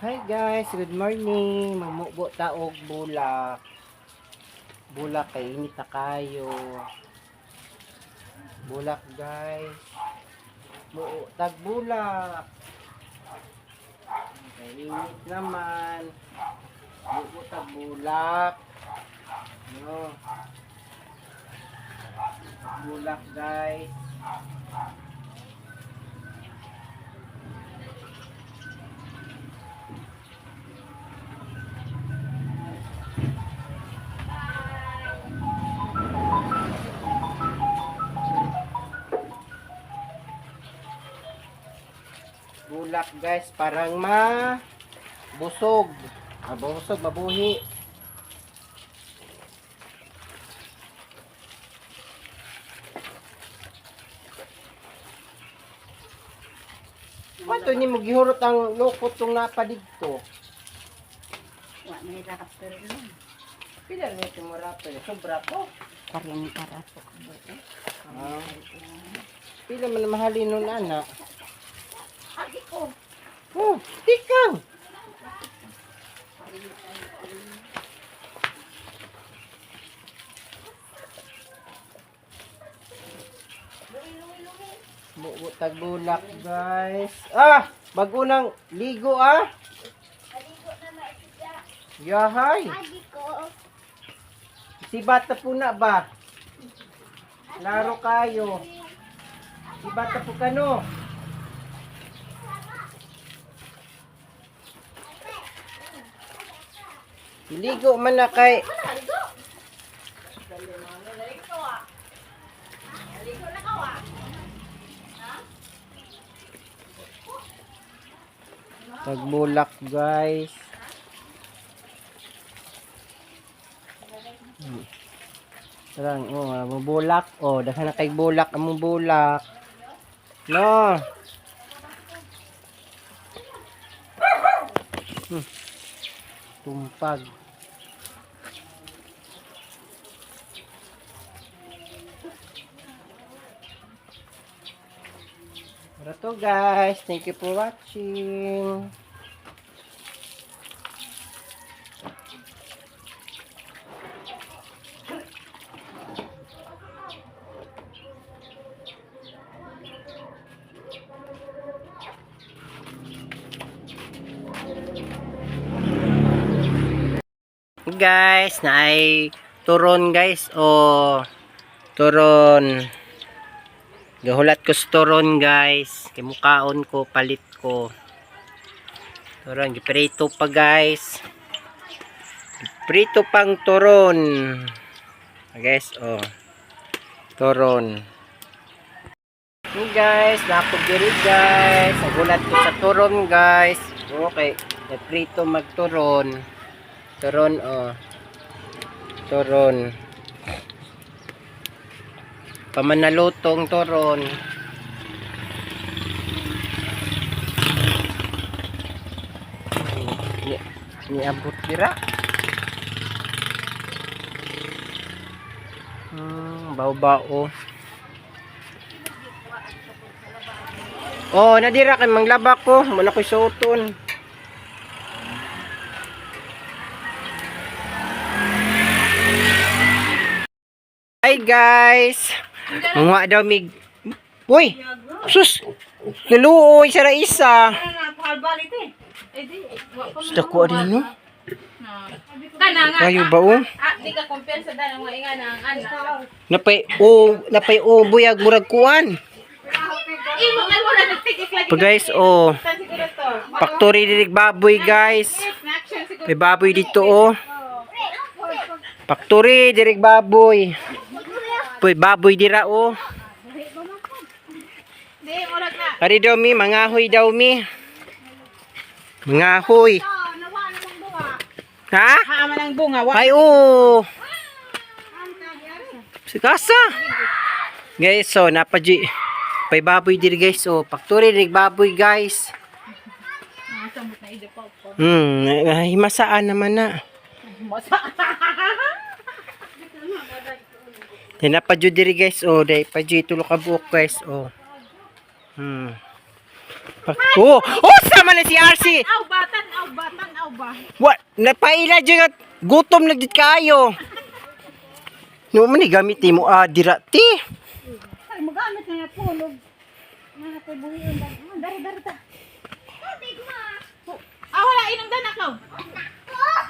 Hi guys, good morning. Magmubo taog bulak. Bulak kay init na kayo. Bulak, guys. Muo tag bulak. Kay init naman. Muo tag bulak. No. Bulak, guys. Bulak, guys, parang ma busog. Mabusog, mabuhi. Pato ni mo gihurot ang lukot tong napadidto? Wa may rapper lang. Pila na ito mo rapper? Sobra po. 40 ra po kabuo. Ah. Pila man mahalin nun, ana. Agi ko. Oh, tikang. Buo tag bulak, guys. Ah, bago nang ligo ah. Yahay. Agi ko. Si bata po na ba? Laro kayo. Si bata po kano. Ligo man na kay. Tagbulak, guys. Tarang, oh, mabulak. Oh, daghan na kay bulak among bulak. No. Tumpag. Para to, guys. Thank you for watching. Guys, naay turon, guys, o turon. Gahulat ko sa turon, guys. Kay mukaon ko, palit ko. Turon, giprito pa, guys. Giprito pang turon. Ah, guys, oh. Turon. Hey guys, napog diri, guys. Nagulat ko sa turon, guys. Okay, nagprito magturon. Turon oh. Turon. Pamanalutong turon. Ni niabot dira. Bao-bao. Oh, nadira kay manglaba ko, muna ko'y suoton. Hi guys. Mga daw mig. Uy! Sus! Naluoy sa raisa. Sus, dako rin no? Kana nga. Kayo ba oh? Ah, di ka kumpiyansa dahil mga inga na ang anak. Napay o napay o buyag murag kuan. Imo kay wala nagtigik lagi. Pa guys oh, Tan siguro to. factory dirig baboy, guys. Action siguro. May baboy dito oh. Factory dirig baboy. Puy baboy dira oh. Di murag na. Ari daw mi, mangahoy daw mi. Mangahoy. Ha? Ha man ang bunga wa. Ay, oo. Sikasa. Guys, so, napadji. Pay baboy diri, guys. Oh, factory diri baboy, guys. Samot na ide pa po. Himasaan naman na. Masa. Dahil napadyo diri, guys. Oh, dahil padyo tulo ka buok, guys. Oh. Oh, oh, sama na si RC. Aw ba, tan-aw ba, tan-aw ba. Wa, napaila jud at gutom na jud kaayo. No man ni gamit nimo ah dira ti. Ay, magamit na napulog. Mga tibuhion. Dari, dari ta. Ah, wala inong danak ko.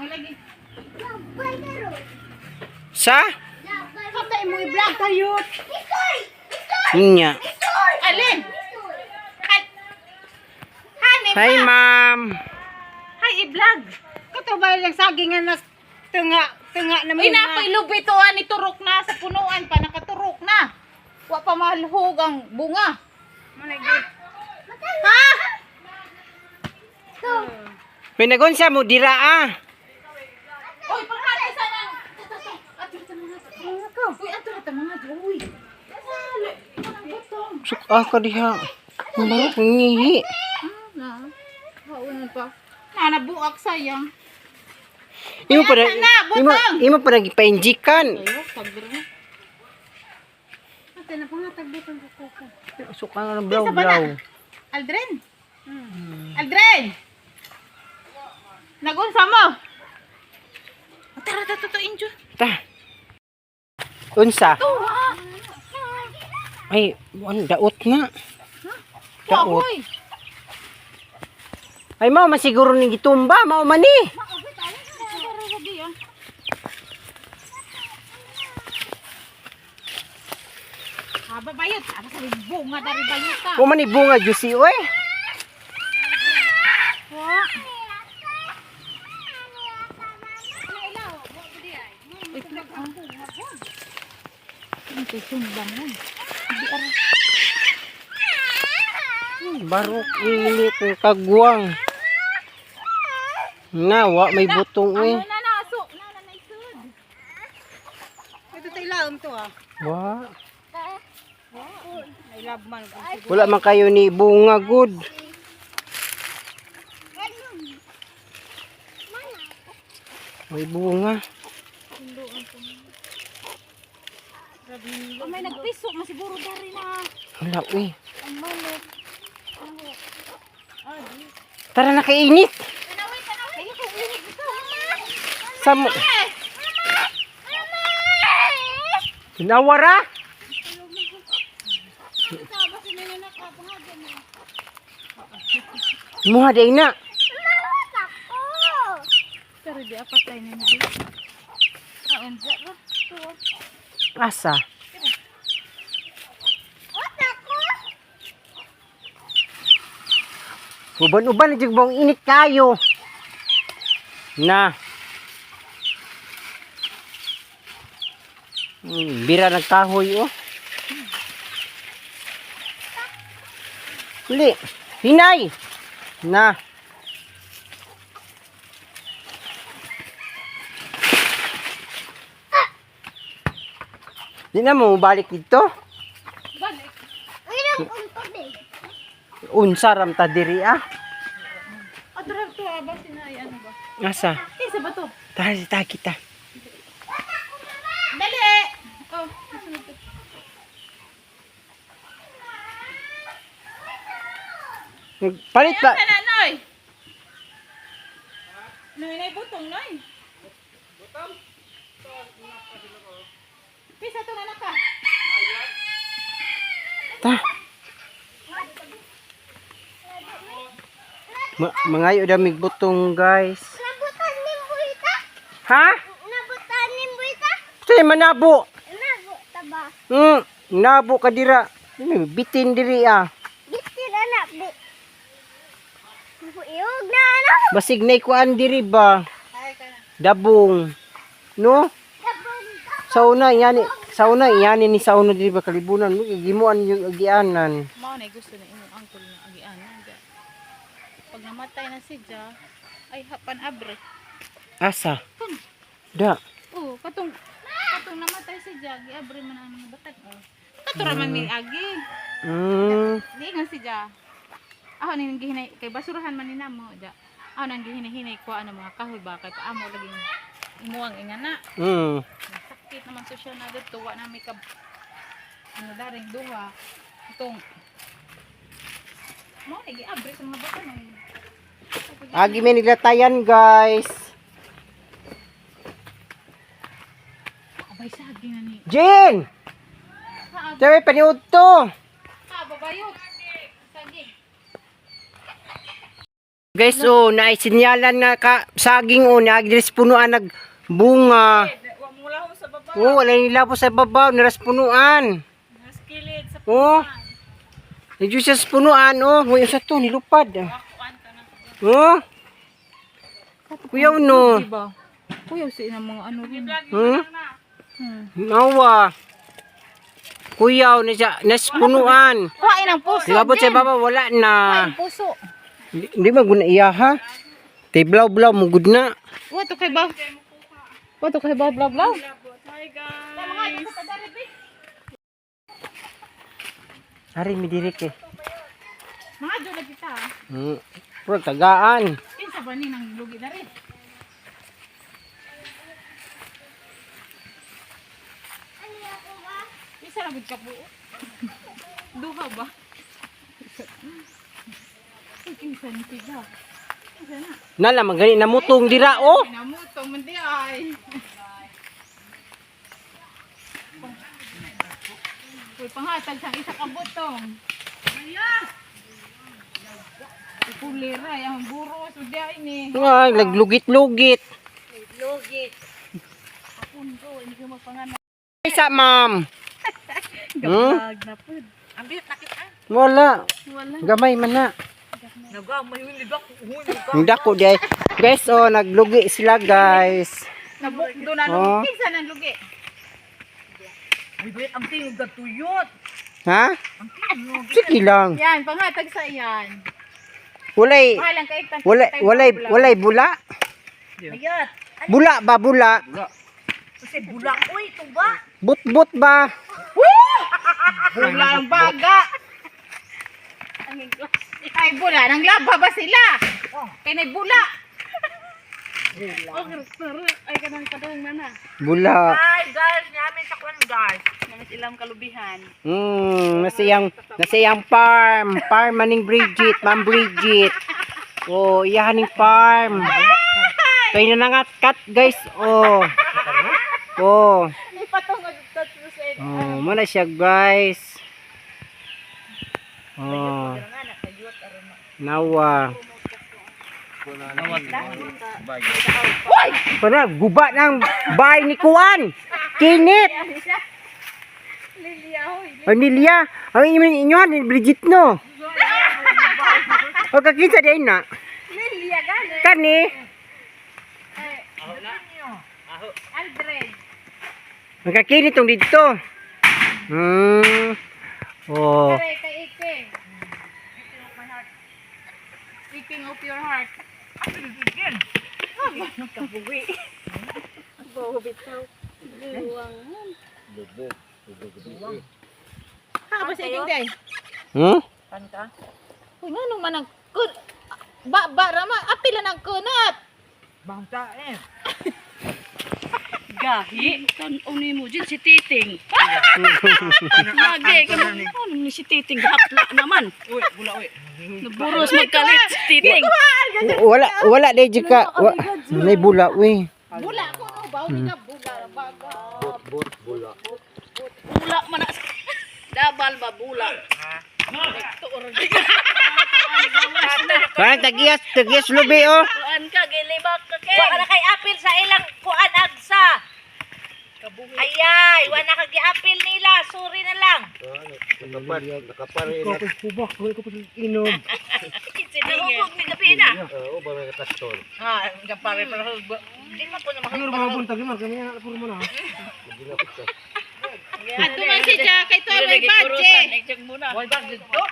May lagi. Sa? Kapta mo i-vlog tayo. Niya. Alin? Hani, Hi ma'am. Hi, i-vlog. Kato ba yung saging nga nas tunga tunga na Uy, napoy lubitoan ni turok na sa punuan pa nakaturok na. Wa pa malhug ang bunga. Ha? May nagunsa mo dira ah. Uy, panghati sa nang. Ato ta mga. Uy, ato ta mga. Uy. Sali. Anong butong? Suk ah ka diha. Marok ngihi. Na. Haunan pa. Na nabuak sayang. Imo pa na, na, imo, butang! imo pa nagpa-injikan. Ayo, sabi na. Ate na pangatag dito ang kuko. Suka nga ng blaw Isa ba na? blaw. Aldrin. Aldrin. Nagunsa mo? Tara, tara, tara, injo. Ta. Unsa? Tuwa. Ay, ano, daot na. Daot. Uy. Ay, mao man siguro ning gitumba, mao man ni. Haba bayot. Ano sa bunga dari bayot ka. Mao man ni bunga juicy oy. Wa. Barok init ng kagwang. Na, wa may butong oy. Ano na na aso? Na na na isud. Ito tayo ilawom to ah. Wa. I love man. Wala man kayo ni bunga good. May bunga. Oh, may nagpiso masiguro dari na. Wala uy. Tara na kainit. Tanawi, tanawi. Ay, ko init ito. Sa mo. Nawara? Muha day na. Pero di apat tayo na nila. Ah, unsa ra? Asa? Uban-uban na jud bang init kayo. Na. Bira nagkahoy oh. Uli. Hinay. Na. Di na mo balik dito. Balik. Unsa ram ta diri ah. Adra to aba sinay ano ba? Asa? Kinsa ba to? Tara ta kita. Dali. Oh, susunod to. Palit ba? Ayan ka na, Noy. Noy, nay butong, Noy. Butong? Pisa to na naka. Ta. Mangayo damig butong guys. Nabutan ni Buita. Ha? Nabutan ni Buita. Say manabo. Nabot ta ba? Nabo ka dira. Bitin diri ah. Bitin anak bi. Buiog na ano? Basig na ikuan diri ba? Dabong. No? Sa una yani, sa una yani ni sa una diri ba kalibunan mo gimuan yung agianan. Mao na gusto na imong uncle nga agian. Pag namatay na si Ja, ay hapan abre. Asa? Da. Oh, katong katong namatay si Ja, giabre man ang mga batag. Oh. Kato ra man ni agi. Di nga si Ja. Ako nang gihinay kay basurahan man ni namo ja. Ako nang gihinay-hinay ko ano mga kahoy ba kay paamo laging imuang ingana. Sakit naman so siya na dito wa na may kab ano daring duha. Itong Mo ni giabre sa mga bata no. Agi may niglatayan, guys. Abay saging na ni. Jane! Tayo paniud to. Ha, babayot. Saging. Guys, oh, naisinyalan na ka saging oh, naagi diri sa punuan nag bunga. Oh, wala nila po sa babaw, niras punuan. Oh. Medyo siya sa punuan, oh. Huy, sa to, nilupad. Oh. Kuya, no. Diba? Kuya sa inang mga ano rin. Hmm? Nawa. Kuyaw na siya, nas punuan. Kuhain ang puso. Nilabot sa baba, wala na. Kuhain puso. Hindi man guna iya ha. Tay blaw-blaw mo gud na. Wato kay ba? Wato kay ba bla bla. Ari mi diri kay. Mga do lagi ta. Puro tagaan. Kinsa ba ni nang lugi na rin? Isa ra gud ka buo. Duha ba? Uy, kinsa ni siya? Kinsa na? Nala magani namutong dira oh. Namutong man di ay. Uy, panghatag sa isa ka butong. Kulira, ang buros, udi ay ni. Ay, naglugit-lugit. Lugit. Isa ma'am. Gabag na po. Ang bilit nakita. Wala. Gamay man na. Ang dako di ay. Guys, oh, naglugi sila, guys. Nabukdo na Oh. nung kinsa nang lugi. Ha? Sige lang. Yan, panghatag sa iyan. Walay Mahalang kay tan. walay walay walay bula. Ayat. Bula ba bula? Kasi bulak. Uy, tuba. But-but ba? Bula ang baga. Ay, bula nang laba ba sila? Kay nay bula. Bula. Ay kanang kadung na na. Bula. Hi guys, namin sa kwan guys. Namin ilang kalubihan. Nasa iyang farm. Farm maning Bridget, Ma'am Bridget. Oh, iyahan ning farm. Kay na nangat cut, guys. Oh. Oh. Ipatungod sa sa Oh, mo na siya, guys. Oh. Nawa. Para guba ng bahay ni Kuan. Kinit. Ay, Lilia. Ang inyo inyo ni Bridget no. O kakinsa di na. Lilia gani. Kani. Aldred. Nagkakinit tong dito. Oh. Kare kay Iking. Iking of your heart. Ha, ba sa Iking day? Hmm? Uy, nga nung man ang kun... Ba, ba, rama, apila ng kunat! Bangta eh. Gahi. Tan-o ni mo dyan si Titing. Lagi. Ano ni si Titing? Hapla naman. Uy, bula uy. Naburos magkalit si Titing. Wala wala day jud ka. Wa, nay bula uy. Bula ko, no? Baw, di ka bula, baga. Bula man na. Dabal ba bula? Parang tagiyas, tagiyas lubi oh. Kuan ka, gilibak ka kay. Wa na kay apil sa ilang kuan agsa. Ayay, wa na kag apil nila, sorry na lang. Inom. Nahubog ni gabi na. Oo, ba may kastor. Ha, pare pero di man po na Ato man si Jack, kay to may budget. Way budget to.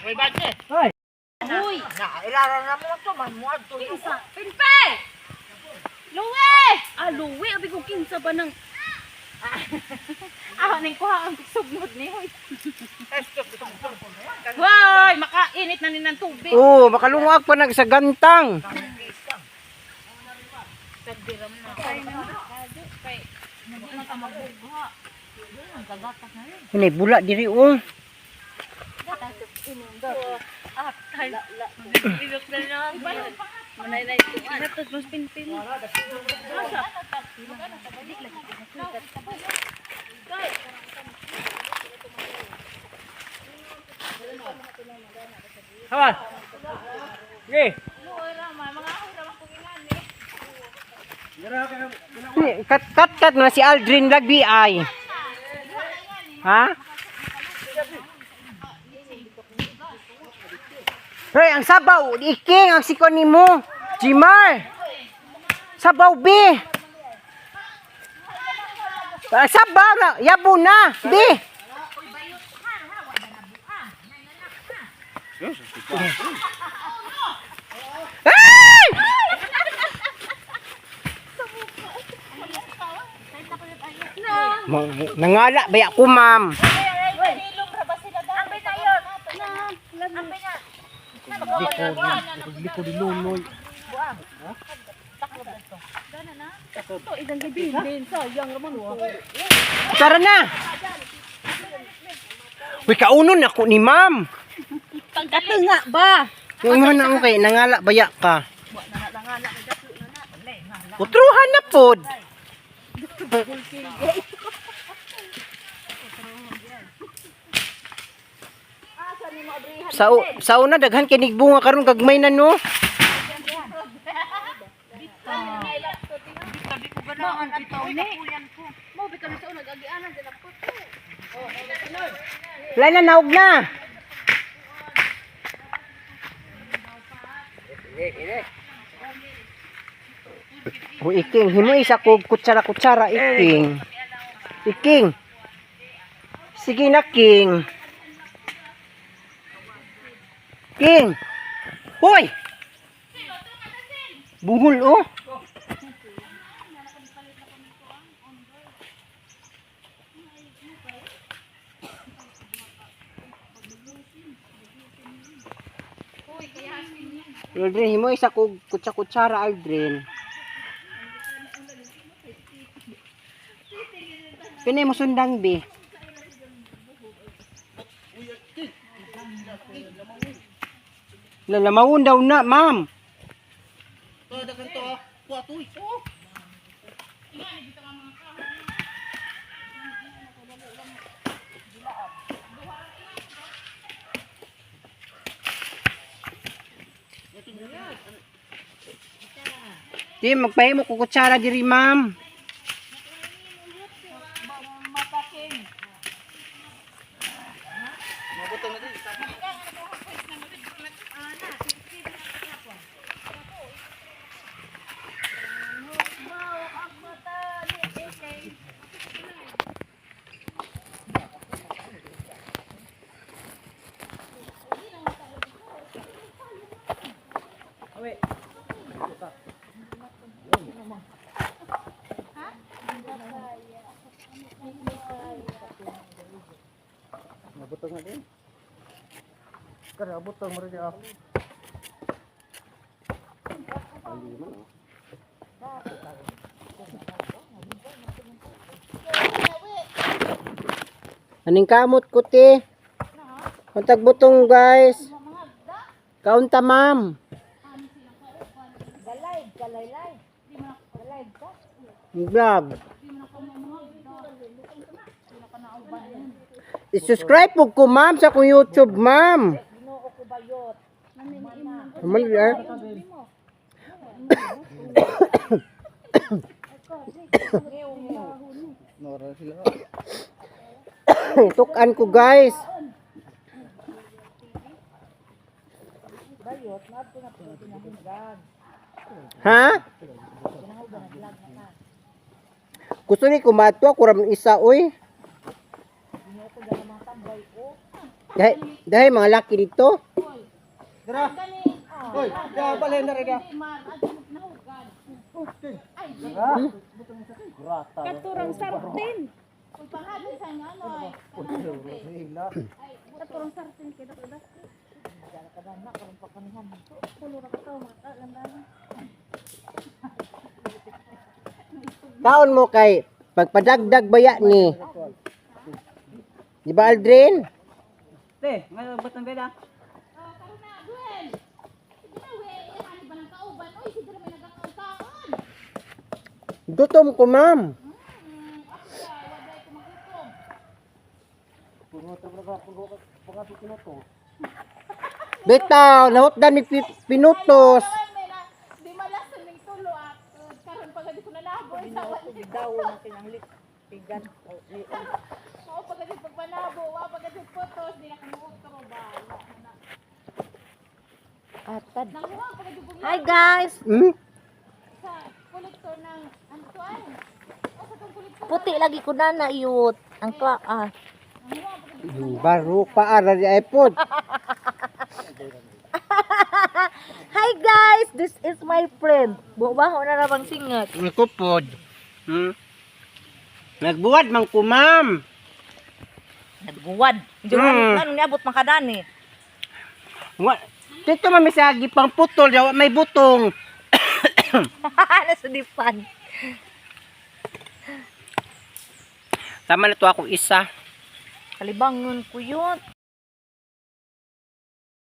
Way budget. Ay. Uy. Na, ilara na mo to, man mo adto. Pinpe! Luwe! Ah, luwe. Abi ko kinsa ba nang... Ako ning kuha ang sugnod ni hoy. Hoy, makainit na ni ng tubig. Oh, makalungag pa nag sa gantang. Nay bula diri oh. Hawa. Okay. Kat kat kat na si Aldrin lagbi ay. Ha? Hoy, ang sabaw, iking ang sikon nimo. Jimar. Sabaw bi. Ah, sabaw na, yabo na, bi. Ay! Nangala ba ako, ma'am? Tara na. Uy, kaunon ako ni ma'am. Pagkatinga ba? Kung na ako kay nangala baya ka. Utruhan na pod. Sa sa una daghan kinig bunga karon gagmay na no. Wala na, naog na. O iking, himo isa ko kutsara-kutsara iking. Iking. Sige na, King. King. Hoy. Bungol oh. Aldrin, himo isa ko kutsa-kutsara, Aldrin. Pinay mo sundang, bi. Lalamawon daw na, ma'am. Di, magpahimo ko kutsara diri, ma'am. Aning kamot ko, te? Kontag butong, guys. Kaunta, ma'am. Vlog. I-subscribe po ko, ma'am, sa akong YouTube, ma'am. Amal, eh. Tukan ko, guys. Ha? Gusto ni kumato ako ram isa oy. Dahil, dahil mga laki dito. Hoy, da balen na rin. Katurang sartin. Katurang sartin kay dako. Taon mo kay pagpadagdag baya ni. Di ba Aldrin? Te, ngayon ba't ang beda? Oh, karon na, Gwen. Sige na, we. Ano ba ng kauban? Uy, sige na may nagkakaon. Gutom ko, ma'am. Ako ka, wala ko magutom. Bitaw, nahutdan ni pinutos. Ay, may na, di malasan ning tulo ah. Karon pag di ko nanabo sa Daw na kinanglit. Tigan. Oo, pag di pagpanabo, wa pag di putos, di na kumuot ba. Wala na. Atad. Nanguha pag di bugla Hi guys. Sa kolektor ng ano to ay. O sa tong kolektor. Puti lagi ko na na iyot. Ang ka ah. Baro pa ara di iPod. Hi guys, this is my friend. Buwaho na rabang singat. Ang kupod. Nagbuwad man ko, ma'am. Nagbuwad. Hindi ano niabot makadani. Wa dito mami sa pang putol, yawa may butong. Nasa dipan. Tama na to ako isa. Kalibangon ko yun.